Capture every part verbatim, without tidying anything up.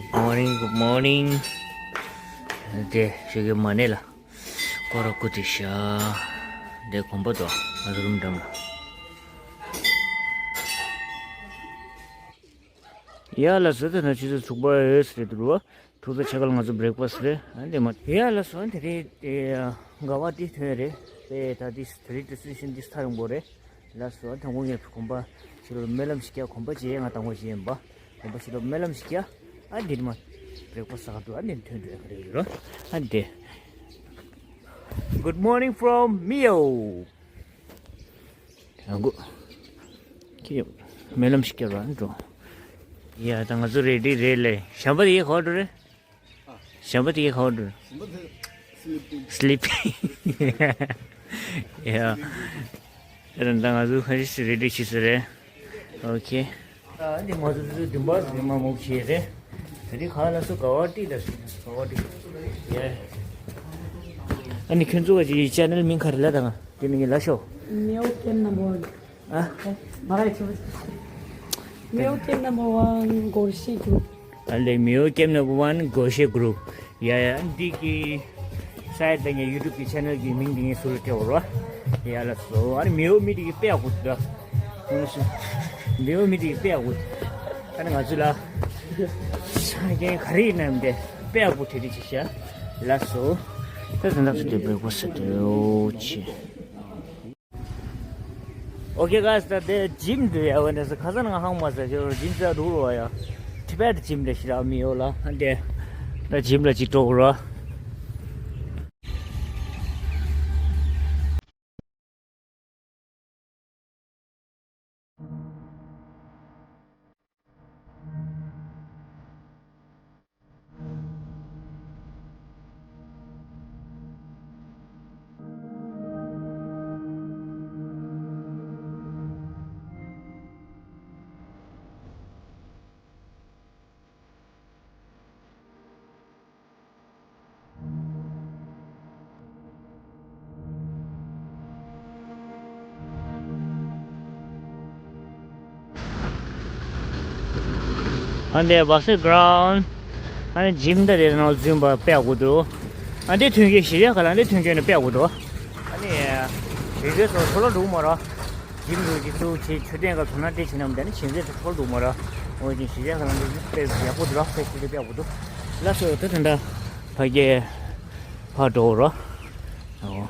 Morning, good morning. དེ་ཞིག་གི་མ་ནེ་ལ་སྐོར་ར་ཀུ་ཏི་ཤ་དེ་གོམ་པ་དོ་ང་ཚོ་རུམ་འགྲམ་ལ། ཡ་ལ་སོ་ད་ན་ཆུ་ཚོད་ཚུགས་པ་ཡོད་ཟེར་འདུག་རོ། ཐུགས་རྗེ་ཆེ། ཁ་ལ་ང་ཚོ་བྷི་རེག་ཕ་སི་རེད། ཨ་འདི་མ་ཡ་ལ་སོ་དེ་རེད་དེ། ག་བ་དེ་ཐོན་རེད་དེ། ད་དེ་དེ་རེད་དེ་སུ་ཤིན་དེ་ཐ་ཡོང་གོ་རེད། ལ་སོ་དང་པོ་ངས་གོམ་པ་ཕྱི་ལོགས་སྨོན་ལམ་ཞིག་རྒྱག་གོམ་པ་བྱེད་ང་དང་པོ་བྱེད་ཡིན་པ། གོམ་པ་ཕྱི་ལོགས་སྨོན་ལམ་ཞིག་རྒྱག་ཨ་འདི་མ་བྷི་རེག་ཕ་སི་ཟ་ག་འདུག་ཨ་འདི་ཐོན་འདུག་ཨ་ག་རེ་ཡོད་རོ། ཨ་འདི། Good morning from Mio. ཨ་གོ། ཁྱེད་སྨོན་ལམ་ཞིག་རྒྱབ་རོགས་ཨ་འགྲོ། ཡ་ད་ང་ཚོ་རེ་ཌི་རེད་ལེ། ཞམ་པ་དེ་ག་བར་འགྲོ་རེད། ཞམ་པ་དེ་ག་བར་འགྲོ་རེད། སི་ལིབ་པིང་། ཡ། ད་ད་ང་ཚོ་ཁ་ཤས་རེ་ཌི་བྱེད་ས་རེད། ཨོ་ཁེ། ཨ་འདི་ང་ཚོ་ཚོ་བདུན་པ་ཟེར་མ་མོག་ཤེས་རེད། ད་འདི་ཁ་ལ་སོ་ག་བ་ཏི་ད་སུ་ག་བ་ཏི། ཡ། ཨ་ནི་ཁྱོད་ཚོ་ག་ཅི་ཅེ་ནལ་མིང་ག་རེ་ལ་ད་ང་དེ་མིང་གི་ལ་ཤོ། Mio Cam number one. ཨ། མ་རེད་ཁྱོད། Mio Cam number one སྒོར་གཞས་གྲུབ། ཨ་ལེ། Mio Cam number one སྒོར་གཞས་གྲུབ། ཡ་ཡ། འདི་གི་སའེ་ཊི་ལ་ངའི་ཡུ་ཊུབ་ཀྱི་ཆེ་ནལ་གྱི་མིང་འདི་ངས་སུ་ལ་སྤྲད་འོ་རོ། ཡ་ལ་སོ། ཨ་ནི་མིའོ་མི་འདི་གི་དཔེ་ཡག་པོ་འདུག་ད། མིའོ་མི་འདི་གི་དཔེ་ཡག་པོ་འདུག་ཨ་ནི་ང་ཚོ་ལ་ས་རྒྱན་ག་རེ་ཡིན་ནམ་དེ་དཔེ་ཡག་པོ་དེ་དེ་ཅི་ཤ། ལ་སོ། ད་དེ་འདྲ་སུ་དེ་བེ་གོ་ས་དེ་འོ་ཆེ། Okay guys, ད་དེ་ཇིམ་དུ་ཡ་བ་ནས་ཁ་སང་ང་ཧང་མ་ཟ་ཞོར་ཇིམ་ཟ་འགྲོ་རོ་ཡ། ཊི་བེཊ་ཇིམ་ལ་ཞི་ར་མི་ཡོད་ལ་ཧ་འདེ། ད་ཇིམ་ལ་ཅིག་འགྲོ་རོ། ཨ་འདི་བ་སི་གྷ་རའུན་ཌི། ཨ་ནི་ཇིམ་ད་དེ་ནང་འཛུལ་བ་དཔེ་ཡག་པོ་འདུག་ཨ་འདི་ཐོན་སྐྱེད་གཞི་རྒྱ་ག་ལ་འདི་ཐོན་སྐྱེད་ནི་དཔེ་ཡག་པོ་འདུག་ཨ་ནི་རི་ཟེར་ཚོ་ཚོ་ལ་འགྲོ་མ་ར། ཇིམ་འགྲོ་གི་ཚུགས་ཆེ་མཆོད་རྟེན་ག་ཚོ་ན་དེ་བྱེད་ནམ་ད་ནི་ཇིམ་ཟེར་ཚོ་ཚོ་ལ་འགྲོ་མ་ར། འོ་ཇིམ་གཞི་རྒྱ་ག་ལ་འདི་དཔེ་ཡག་པོ་འདུག་ར། དཔེ་གཞི་རྒྱ་དཔེ་ཡག་པོ་འདུག་ལ་སོ་ད་དེ་འདྲ་ཕ་གི་ཕ་འགྲོ་ར། ཨོ།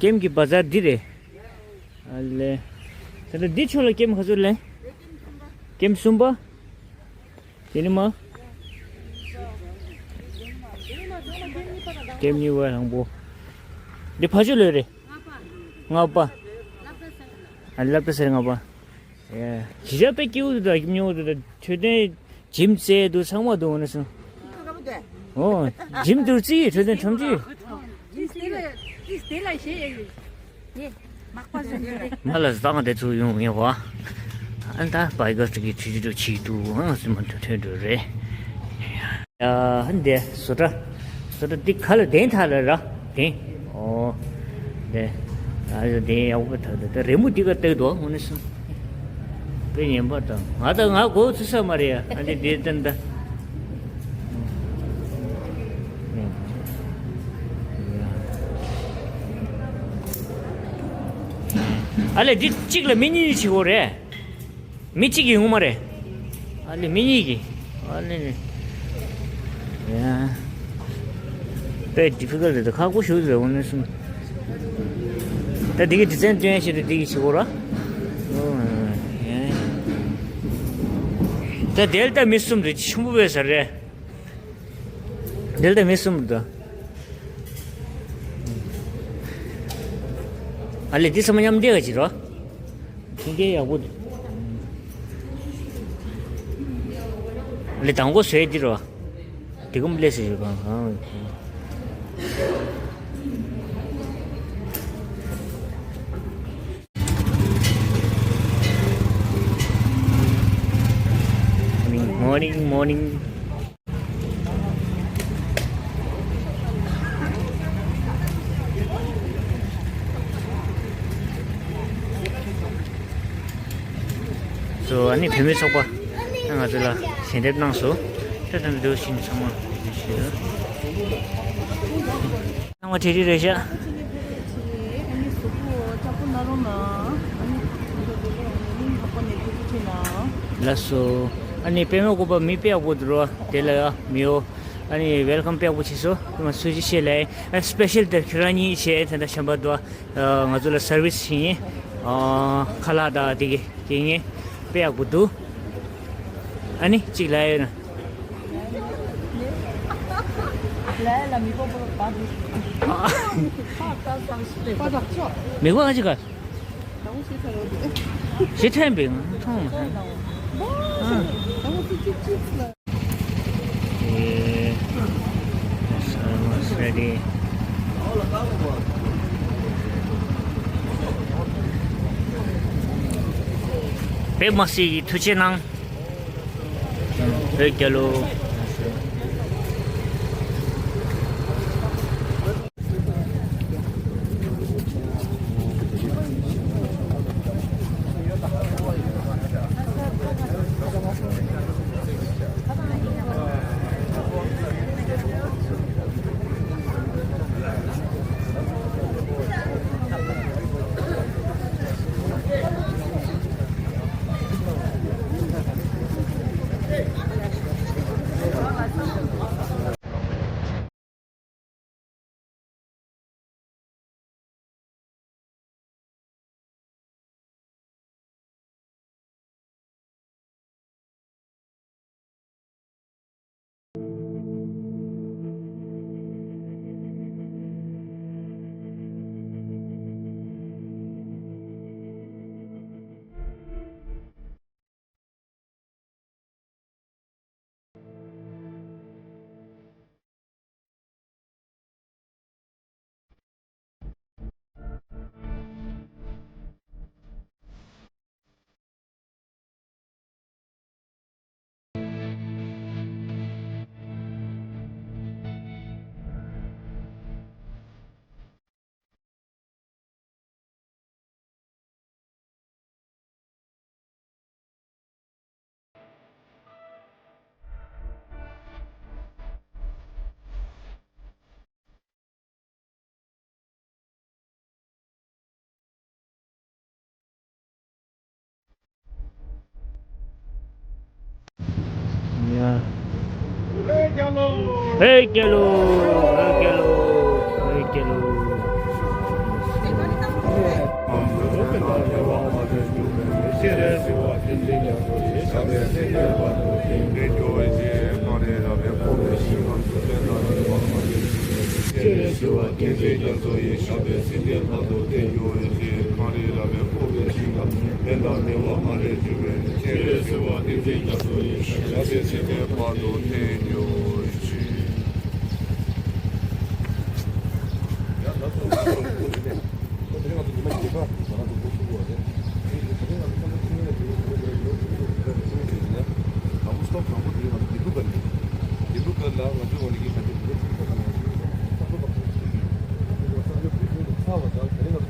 ཀེམ་གི་བ་ཛར་འདི་རེད། ཨ་ལེ། ད་ལྟ་འདི་ཆོ་ལ་ཀེམ་ག་ཚོད་ལེན། ཀེམ་གསུམ་པ། དེ་ནི་མ། ཀེམ་གཉིས་པ་དང་པོ། འདི་ཕ་ཆོ་ལོས་རེད། ལྔ་པ། ཨ་ལབ་ད་ཟེར་ལྔ་པ། ཡ། གཞི་བྱ་དཔེ་སྐྱིད་པོ་འདུག་ད་ཉོ་འདུག་ད་མཆོད་རྟེན། ཇིམ་རྩེ་འདུག་ཚང་མ་འདུག་འོ་ན་སོང་། ཨོ། ཇིམ་འདུག་རྩིས་ཁྲོད་ཚན་ཁྲོམ་གྱི། མ་ལ་བཟང་དེ་ཚུར་ཡོང་ངེས་བ། ཨ་ད་བྷའི་ག་ཅིག་གི་ཁྲི་ཁྲི་འགྲོ་ཆིག་འདུག་ཨང་སི་མ་ཐོན་ཐོན་འགྲོ་རེད། ཡ་འདི་བཟོ་གྲྭ། བཟོ་གྲྭ་འདི་ག་ལ་གདན་ཐག་ལ་ར། གདན། ཨོ། འདི། ཨ་ཡོ་གདན་ཡག་པོ་ཐག་འདི་ད་རི་མོ་འདི་ག་བཏགས་འདུག་དངོས་གནས་སུ། དཔེ་ངན་པ་དང་ང་དང་ང་མགོ་ཚོས་ས་མ་རེད་ཡ། ཨ་འདི་འདི་བསྟན་ད། ཨ་ལས་འདི་གཅིག་ལ་མི་གཉིས་བྱེད་དགོས་རེད། མི་གཅིག་གིས་ཡོང་མ་རེད། ཨ་ལེ་མི་གཉིས་ཀྱིས། ཨ་ལེ་ནི། ཡ། དཔེ་ཌི་ཕི་ཀལ་རེད་ད། ཁག་པོ་ཞིག་རེད་འོ་ནི་སུ། ད་འདི་གི་ཌི་ཛའིན་སྟོན་ཡ་ཞིག་རེད། འདི་གི་བྱེད་སྒོ་ར། ཨོ། ཡ། ད་དེ་ལ་ད་མི་གསུམ་རེད། ཆེན་པོ་བས་ས་རེད། འདི་ལ་མི་གསུམ་འདུག་ཨ་ལེ་འདི་ཚང་མ་མཉམ་འདྲེས་ག་ཅིག་རོ། ཁྱེད་ཀྱི་ཡག་པོ་འདུག་ཨ་ལེ་དང་པོ་བཟོས་འདི་རོ། དེ་གུམ་ལས་སུ་ཡོད་གང་གང་། Morning, morning. So, ཨ་ནི་བུད་མེད་ཚོགས་པ་ང་ཚོ་ལ་ཞལ་འདེབས་གནང་སོང་། དང་འདུག་ཤིང་ཚང་མ་འདུག་ཤིང་། ཚང་མ་བྲེལ་བྲེལ་རེད་ཤག། ལགས་སོ། ཨ་ནི་པད་མ་བཀོད་པ་མི་དཔེ་ཡག་པོ་འདུག་རོ། དེ་ལ་ཡ་མི་འོ། ཨ་ནི་ཝེལ་ཀམ་དཔེ་ཡག་པོ་བྱས་སོ། ཁོ་མ་སུ་ཅི་ཤེས་ལེ། ཨ་སི་པེ་ཤལ་དེ་ཁྱེད་རང་གཉིས་བྱས་དེ་འདྲ་བྱམས་པ་འདུག། ཨ་ང་ཚོ་ལ་སར་བིས་བྱེད་ཡིན། ཨ་ཁ་ལག་དང་དེ་གི་དེ་ངས་དཔེ་ཡག་པོ་འདུག། ཨ་ནི་གཅིག་ལ་ཡོད་ན། མི་གོ་ཨ་ཅི་ག། ཞེ་ཐན་པའི་མཐོང་མ་ཐང་། ཨ། ཨེ། ས་མ་ས་རེ། པད་མ་སི་ཡི་ཐུགས་རྗེ་གནང་། བོད་རྒྱལ་ལོ། ཡ། བོད་རྒྱལ་ལོ། བོད་རྒྱལ་ལོ། བོད་རྒྱལ་ལོ།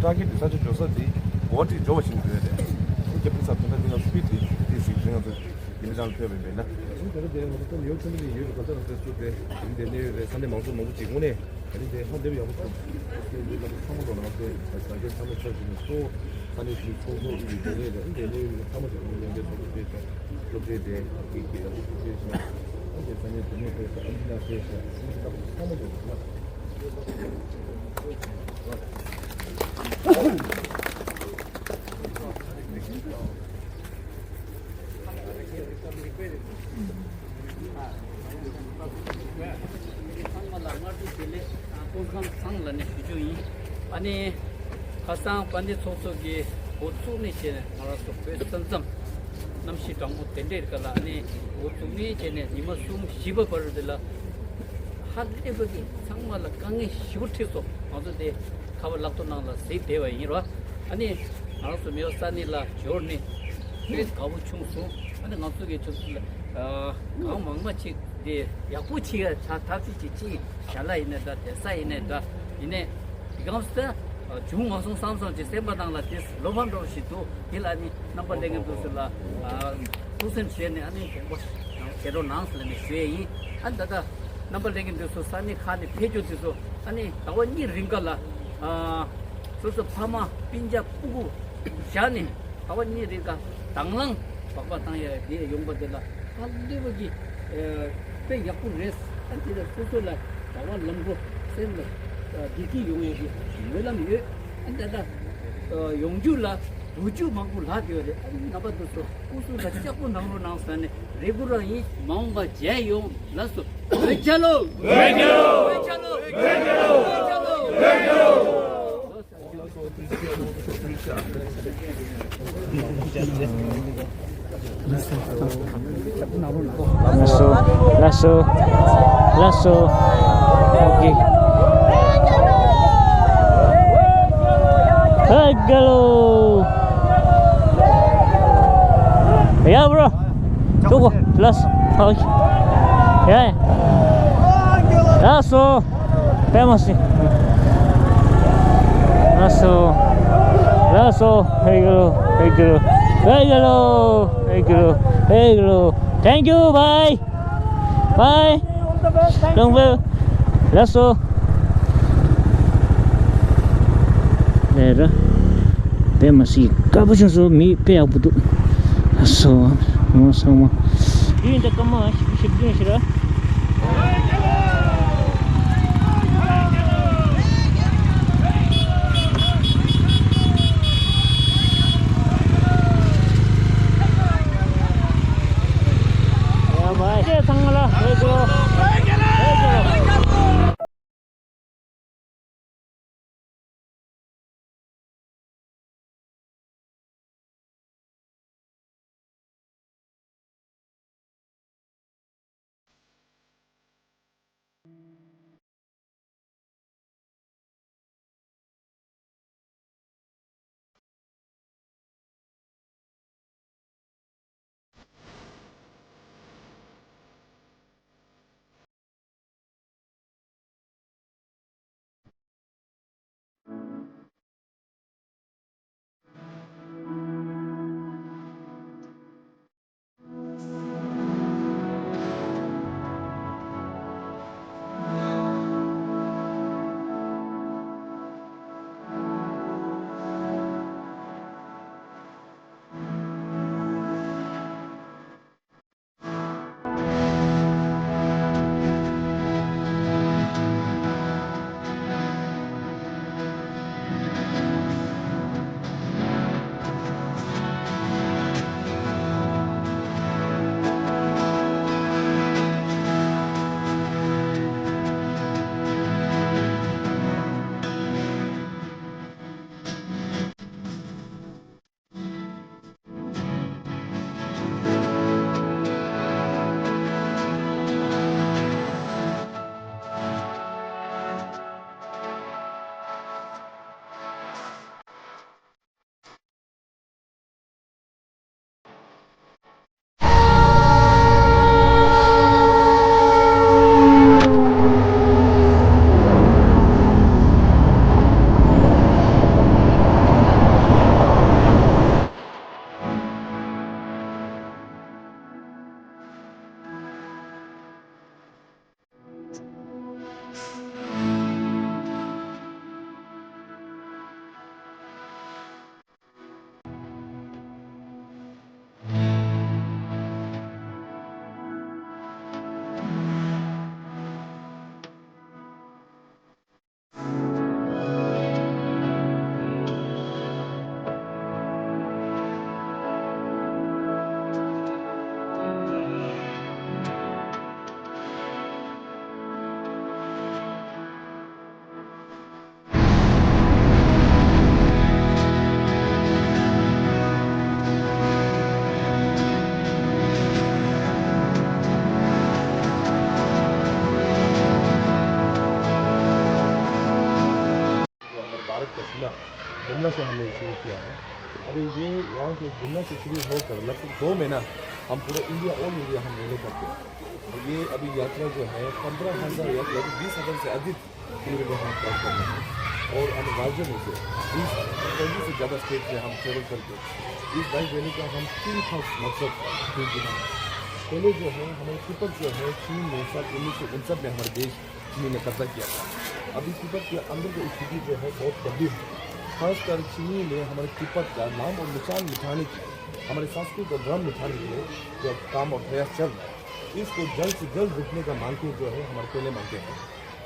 ཊར་གེཊ་དེ་ས་ཆ་འཇོག་ས་དེ་འོ་དེ་འཇོག་པ་ཞིག་རེད། ཁྱབ་ཁ་ས་དོན་དག་འདི་ང་སྤི་དེ་དེ་ཞིག་རེད། ང་ཚོ་དེ་ནི་ཅང་ཐོས་པ་མེད་ན། ད་དེ་ང་ཚོ་ཡོད་ཆུང་ཆུང་ཡོད་པའི་ག་ཚོད་རང་ཚོའི་ཚུལ་དེ་དེ་ནས་རེད། ས་གནས་མང་ཚོགས་མང་པོ་ཅིག་དངོས་གནས། ད་རིང་དེ་ཧ་འདེབས་ཡག་པོ་བྱུང་། དེ་འདི་ལ་ཚང་མ་ལོ་ན་དེ་ས་སྐྱེ་ཚང་མ་ཆ་ཞིག་ནས་གཙོ་བོ་ས་གནས་ཀྱི་ཚོགས་གཙོ་ཨུ་ཡི་དེ་ནས་རེད། དེ་ནས་ཚང་མ་ཞིག་ནས་ལས་འགན་ཚོགས་གཙོ་བཅས་ཀྱང་སློབ་གྲྭའི་དེ་གི་གི་ཡག་པོ་བྱུང་ཚེ་ཞིག་ཨ་དེ་ས་གནས་དེ་ནས་དེ་ས་ཨ་འདི་ན་དེ་ཞིག་ཨ་འདི་ལ་ཚང་མ་ལོ་ན། ཚང་མ་ལ་སྔ་དྲོ་བདེ་ལེགས་དང་སྐུ་ཁམས་བཟང་ལ་ནས་ཞུ་རྒྱུ་ཡིན། ཨ་ནི་ཁ་སང་དཔལ་ལྡན་ཚོགས་གཙོ་གིས་འགོ་བཙུགས་ནས་བྱས་ནས་ང་རང་ཚོ་བོད་ས་མཚམས་གནམ་གཤིས་གྲང་མོ་དེ་འདྲའི་སྐབས་ལ་ཨ་ནི་འགོ་བཙུགས་ནས་བྱས་ནས་ཉི་མ་གསུམ་བཞི་པ་བར་དུ་ལ་ཧ་ལས་པ་གི་ཚང་མ་ལ་དཀའ་ངལ་ཞེ་པོ་འཕྲད་སོང་། ང་ཚོ་དེ་ཁ་པར་ལག་ཐོག་ནང་ལ་གཟིགས་བསྡད་པ་ཡིན་རོ། ཨ་ནི་ང་རང་ཚོ་མེའོ་ས་གནས་ལ་འབྱོར་ནས་དཔེ་དགའ་པོ་བྱུང་སོང་། ཨ་ནི་ང་ཚོ་གི་ཆུ་ཚོད་ལ་ཨ་གང་མང་མང་ཅིག་དེ་ཡག་པོ་བྱེད་ཡ་ཆ་ཐབས་ཤེས་ཅིག་ཅིག་ཞལ་ལག་ཡིན་ནའི་འདྲ། དེ་ས་ཡིན་ནའི་འདྲ། ཡིན་ནའི་དེ་གང་ཟེར་བྱུང་མ་སོང་བསམ་བསམ་ཅིག་སེམས་པ་ནང་ལ་དེ་བློ་ཕམ་འདྲ་བོ་ཞིག་འདུག། དེ་ལ་ཨ་ནི་རྣམ་པ་ལྷན་རྒྱས་འདུག་ཟེར་ལ་ཨ་ཐུགས་སེམས་བཞེས་ནས་ཨ་ནི་དགོངས་པ། རྒྱལ་རོགས་ནང་ཟེར་ནས་ཞུ་ཡས་ཡིན། ཨ་ད་ལྟ་རྣམ་པ་ལྷན་རྒྱས་འདི་ཚོ་ས་གནས་ཁག་ནས་ཕེབས་རྒྱུ་དེ་ཚོ་ཨ་ནི་ཟླ་བ་གཉིས་རིང་ག་ལ་ཨ་སོ་སོ་ཕ་མ་སྤུན་ཀྱག་སྤུ་གུ་བཞག་ནས་ཟླ་བ་གཉིས་རིང་ག་དང་བླངས་སྦག་སྦག་བཏང་ཡ་དེ་ཡོང་པ་དེ་ལ་ཧ་ལས་པ་གི་ཨ་དཔེ་ཡག་པོ་རེད། ཨ་དེ་ལ་སོ་སོ་ལ་ཟླ་བ་ལམ་འགྲོ་སེམས་ལ་བདེ་སྐྱིད་ཡོང་ཡ་གི་སྨོན་ལམ་ཡོད། ཨ་ད་ལྟ་ཡོང་རྒྱུ་ལ་འགྲོ་རྒྱུ་མང་པོ་ལྷག་ཡོད་རེད། ཨ་ནི་རྣམ་པ་དེ་ཚོ་སྐུ་གཟུགས་ལ་ལྕགས་པོ་གནང་རོགས་གནང་ཟེར་ནས་རེ་སྐུལ་རང་ཡིན། མ་འོངས་པ་མཇལ་ཡོང་། ལགས་སོ། བོད་རྒྱལ་ལོ། བོད་རྒྱལ་ལོ། བོད་རྒྱལ་ལོ། བོད་རྒྱལ་ལོ། བོད་རྒྱལ་ལོ། ལགས་སོ། ལགས་སོ། ལགས་སོ། ཨོ་ཀེ། ཧེ་ག་ལོ། ཡ་བྷྲོ། ལགས་སོ། ལགས་སོ། ཨོ་ཀེ། ཡ། ལགས་སོ། པད་མ་སྲིན། ལགས་སོ། ལགས་སོ། ཧེ་ག་ལོ། ཧེ་ག་ལོ། ཧེ་ག་ལོ། ཧེ་ག་ལོ། ཧེ་ག་ལོ། Thank you. Bye. Bye. Long live. ལགས་སོ། ལས་ར། པད་མ་སྲིན་དཀར་པོ་བྱུང་སོང་། མི་དཔེ་ཡག་པོ་འདུག་ལགས་སོ། ངོ་ཚང་མ། ཡིན་ད་སྐར་མ་ཞིབ་ཞིབ་ཀྱང་ཞིག་ར། ཡ་བའི་ཚང་མ་ལ་ཧེ་གོ། ཧེ་གོ། हमारे भारत का सीना, जमुना से हमने शुरू किया है। अभी ये यहाँ से, जमुना से शुरू होकर लगभग दो महीना हम पूरा इंडिया, ऑल इंडिया हम रेलवे करते हैं। और ये अभी यात्रा जो है, पन्द्रह हज़ार यात्रा, अभी बीस हज़ार से अधिक किलोमीटर हम क्रॉस कर रहे हैं। और हम राज्य में से बीस, पन्द्रह से ज़्यादा स्टेट में हम ट्रेवल करके इस बाइक रैली का हम तीन खास मकसद, क्योंकि हम पहले जो है हमारे तिब्बत जो है चीन ने साल उन्नीस सौ उनसठ में हमारे देश चीनी ने कब्जा किया था। अभी तिब्बत के अंदर की स्थिति जो है बहुत गंभीर है। खासकर चीनी ने हमारे तिब्बत का नाम और निशान मिटाने की, हमारे संस्कृति का नाम मिटाने के लिए जो काम और प्रयास चल रहा है, इसको जल्द से जल्द रुकने का मांग को जो है हमारे पहले मांगते हैं।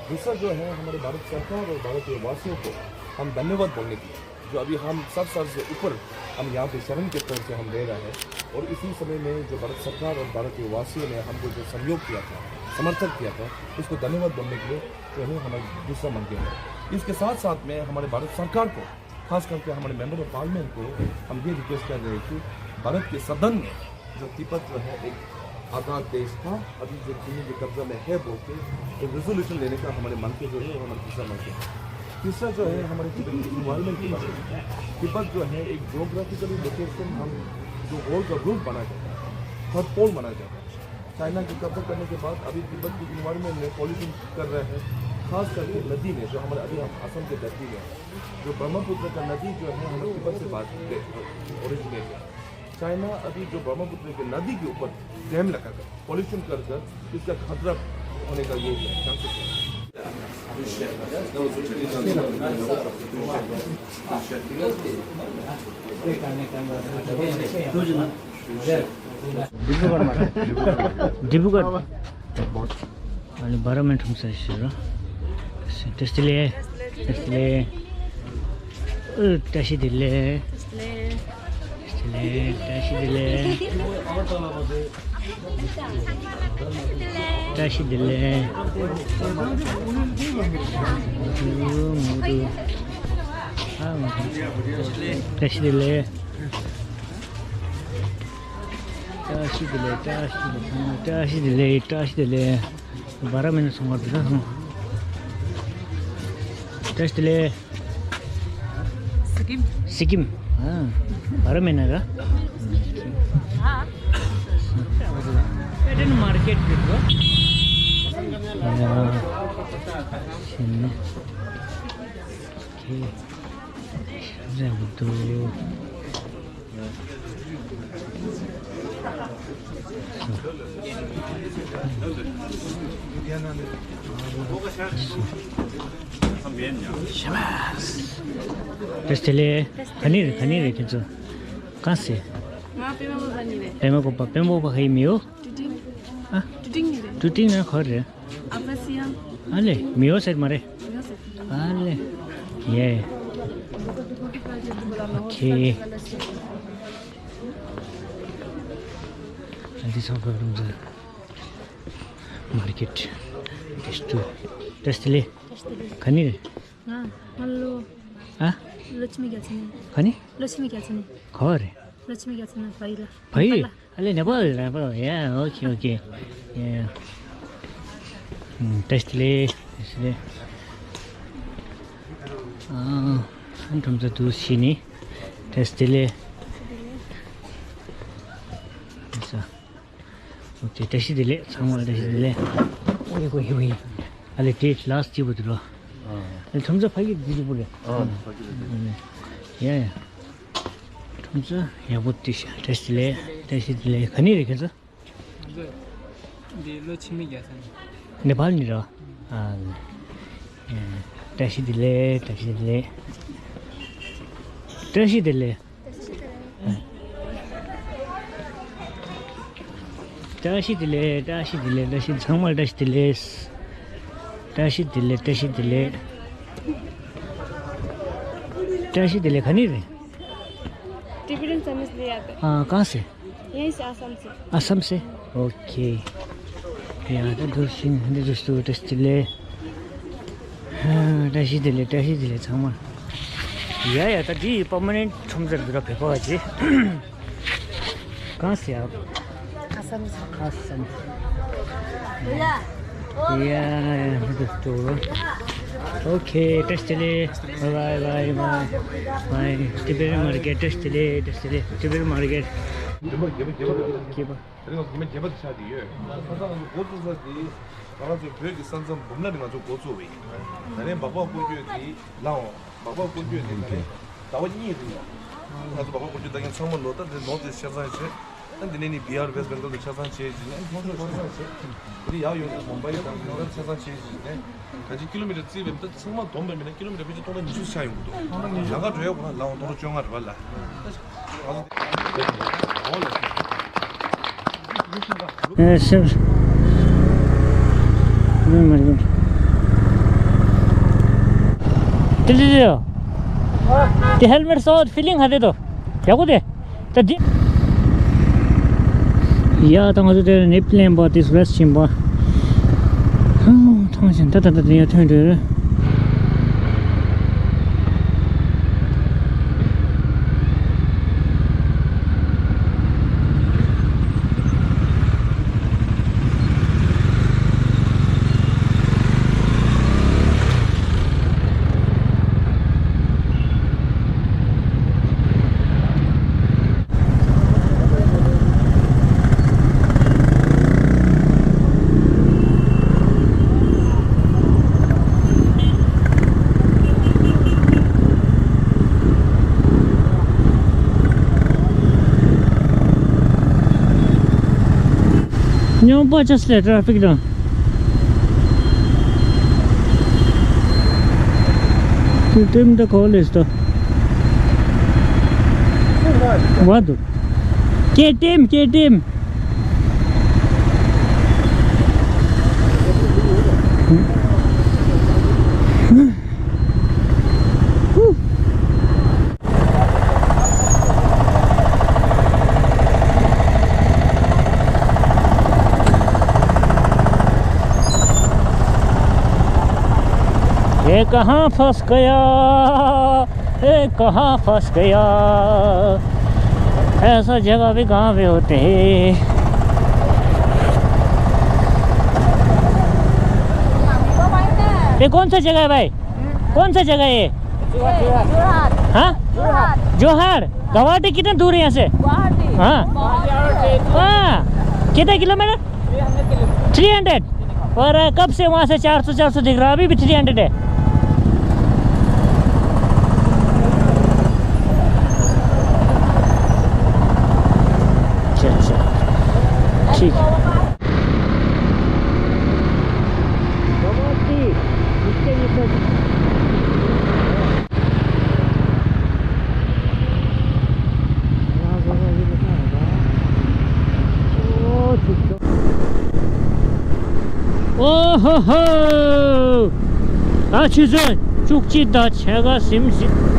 दूसरा जो है हमारे भारत सरकार और भारत के वासियों को हम धन्यवाद बोलने की जो अभी हम सात साल से ऊपर हम यहाँ पे शरण के तौर से हम रह रहे हैं और इसी समय में जो भारत सरकार और भारत के वासियों ने हमको जो सहयोग किया था, समर्थन किया था, उसको धन्यवाद बोलने के लिए जो है हमारा दूसरा मंत्र है। इसके साथ साथ में हमारे भारत सरकार को, खास करके हमारे मेंबर ऑफ पार्लियामेंट को हम ये रिक्वेस्ट कर रहे हैं कि भारत के सदन में जो तिब्बत जो है एक आजाद देश था, अभी जो चीनी के कब्जा में है बोल के एक रेजोल्यूशन लेने का हमारे मन के जो है वो हमारे तीसरा मन के है। तीसरा जो है हमारे तिब्बत की इन्वायरमेंट के बारे में। तिब्बत जो है एक जियोग्राफिकली लोकेशन हम जो वर्ल्ड का रूफ माना जाता है, थर्ड पोल माना जाता है। चाइना के कब्जा करने के बाद अभी तिब्बत की इन्वायरमेंट में पॉल्यूशन कर रहे हैं, खास करके नदी में जो हमारे अभी हम असम के धरती में जो ब्रह्मपुत्र का नदी जो है हमारे तिब्बत से बात ओरिजिनेट है। चाइना अभी जो ब्रह्मपुत्र के नदी के ऊपर डैम लगाकर पॉल्यूशन कर कर इसका खतरा होने का ये चांसेस है। डिब्रुगढ। अनि बाह्र मिनट हुन्छ यसो र। टेस्टीले, टेस्टीले। टेस्टीले। टेस्टीले, टेस्टीले। टेस्टीले। टेस्टीले। टेस्टीले। टेस्टीले, टेस्टीले, टेस्टीले, टेस्टीले। बाह्र मिनट सम्म गर्दैछ। टेस्टीले। सिक्किम। सिक्किम। अँ, बाह्र मिनट र? अँ। पेटन मार्केट भित्र। अँ, सिक्किम। ओके। जय बुद्ध। टेस्टीले। खनी रे, खनी रे, किन्छु। कहाँ से? वहाँ पे मैं वो बनी रे। पेमा को पा, पेमा को पा खाई मियो? टुटिंग। हाँ? टुटिंग रे। टुटिंग ना खर रे। अबसिया। अले, मियो सर मारे। मियो सर। अले। ये। Okay. And this one from the market. This two. टेस्टीले। खनी रे। हाँ, हेलो। हाँ? लक्ष्मी क्या चीज़ है? खनी? लक्ष्मी क्या चीज़ है? खबर है। लक्ष्मी क्या चीज़ है? भाई ला। भाई? अले नेपाल, नेपाल। या, ओके, ओके। या। उम्, टेस्टीले, टेस्टीले। अँ, अनि थम्स अप दुध सिनी। टेस्टीले। यसो। ओके, टेस्टीले, ཚང་མ་ལ་ཏེ་ཤི་དེ་ལེ། ཨོ་ཡེ་ཨོ་ཡེ་ཨོ་ཡེ། ཨ་ལེ་ཏེ་ལཱསི་ཊི་ཅི་བུ་དུ་རོ། ཨ་ལེ་ཐམ་ས་ཕ་གི་དི་རི་པུ་རེ། ཨ་ཡ་ཡ། ཐམ་ས་ཡག་པོ་ཏེ་ཤི་ཏེ་ཤི་དེ་ལེ་ཏེ་ཤི་དེ་ལེ་ག་ནི་རེ་ཁྱེད་ཚོ། འདི་ལོ་ཆི་མི་རྒྱ་ས་ནི། ནེ་པཱལ་ནི་རོ། ཨ་ལེ། ཏེ་ཤི་དེ་ལེ་ཏེ་ཤི་དེ་ལེ། ཏེ་ཤི་དེ་ལེ། བཀྲ་ཤིས་བདེ་ལེགས། བཀྲ་ཤིས་བདེ་ལེགས། བཀྲ་ཤིས། ཚང་མར་བཀྲ་ཤིས་བདེ་ལེགས། བཀྲ་ཤིས་བདེ་ལེགས། བཀྲ་ཤིས་བདེ་ལེགས། བཀྲ་ཤིས་བདེ་ལེགས། ག་ནས་རེད། टिबेटन चाइनीज ले आते हैं। हाँ, कहाँ से? यहीं से, आसाम से। आसाम से? ओके। यहाँ तो दो तीन हिंदी दोस्तों, वैसे ले। हाँ, བཀྲ་ཤིས་བདེ་ལེགས། བཀྲ་ཤིས་བདེ་ལེགས་ཚང་མ། ཡ་ཡ། ད་འདི་པར་མ་ནེན་ཊི་ཁྲོམ་ར་འདི་ར་བེ་པ་བ་ཅི། कहाँ से आप? आसाम से। आसाम। या, या, दोस्तों। ओके, टेस्टले। Bye, bye, bye, bye. Bye. Tibetan market, टेस्टले, टेस्टले। Tibetan market. के बा? དེ་རིང་ང་ཚོ་ཉི་མ་བརྒྱད་པ་དེ་ཆགས་བསྡད་ཡོད། ད་ལྟ་ང་ཚོ་འགོ་བཙུགས་ས་དེ་ང་རང་ཚོའི་བོད་ཀྱི་ས་མཚམས་འབུམ་ལ་ནས་ང་ཚོ་འགོ་བཙུགས་པ་ཡིན། ད་ནས་སྦག་སྦག་སྐོར་སྐྱོད་དེ་ལའོ། སྦག་སྦག་སྐོར་སྐྱོད་དེ་ད་ནས་ཟླ་བ་གཉིས་རིང་ལ་ང་ཚོ་སྦག་སྦག་སྐོར་སྐྱོད་ལྟ་མཁན་ཚང་མ་ལོ་ད་དེ་ནོར་དེ་ཆ་ཚང་བྱས། འདི་ནས་ནི་བི་ཧར་ཝེསྟ་བེང་གལ་དུ་ཆ་ཚང་བྱས་ཀྱི་ནས་ལྷོ་ཕྱོགས་ཆ་ཚང་བྱས། འདི་ཡར་ཡོང་ནས་མུམ་བྷའི་དང་ལྷོ་ཕྱོགས་ཆ་ཚང་བྱས་ཀྱི་ནས་ག་ཅི་ཀི་ལོ་མི་ཊར་རྩིས་བས་ད་ཚང་མ་བསྡོམས་པ་མིན་ན་ཀི་ལོ་མི་ཊར་ཕལ་ཆེར་སྟོང་ཕྲག་ཉི་ཤུ་ཆགས་ཡོང་གི་འདུག་ལམ་ཁ་འགྲོ་ཡག་གོ་ན་ལམ་སྟོང་ཕྲག་བཅོ་ལྔ་རེད་པ་ལ། ཨེ་སེམས། ཨེ་མ་རེད། དེ་དེ་དེ་དེ་ཧེལ་མེཊ་སོགས་ཕི་ལིང་ཧ་དེ་དོ། ཡག་པོ་དེ། ད་འདི། ཡ་ད་ང་ཚོ་དེ་ནེ་པི་ལི་ཡན་པ་དེ་སུ་རེས་ཕྱིན་པ། ཧང་ཐང་ཞིང་ད་ད་ད་དེ་ཡ་ཐོན་འདོད། སྨྱོན་པ་ཅི་སླེབས་ཊ་ཕིག་དང་། ཀེ་ཊི་ཨེམ་ད་ཁོ་ལེས་ཏོ། ཝ་དུ། ཀེ་ཊི་ཨེམ། ཀེ་ཊི་ཨེམ། ये कहाँ फंस गया, ये कहाँ फंस गया, ऐसा जगह भी कहाँ पे होते हैं। ये कौन सा जगह है भाई? कौन सा जगह है ये? जोरहाट। हाँ? जोरहाट। जोरहाट। गुवाहाटी कितना दूर है यहाँ से? गुवाहाटी। हाँ। बहुत दूर है। हाँ। कितना किलोमीटर? Three hundred. और कब से वहाँ से चार सौ, चार सौ दिख रहा है, अभी भी थ्री हंड्रेड है। अच्छा, अच्छा। ठीक। ཨོ་ཧོ་ཧོ། ད་ཆུ་ཚོད་བཅུ་གཅིག་དང་ཕྱེད་ཀ་ཟིན་ཟིན།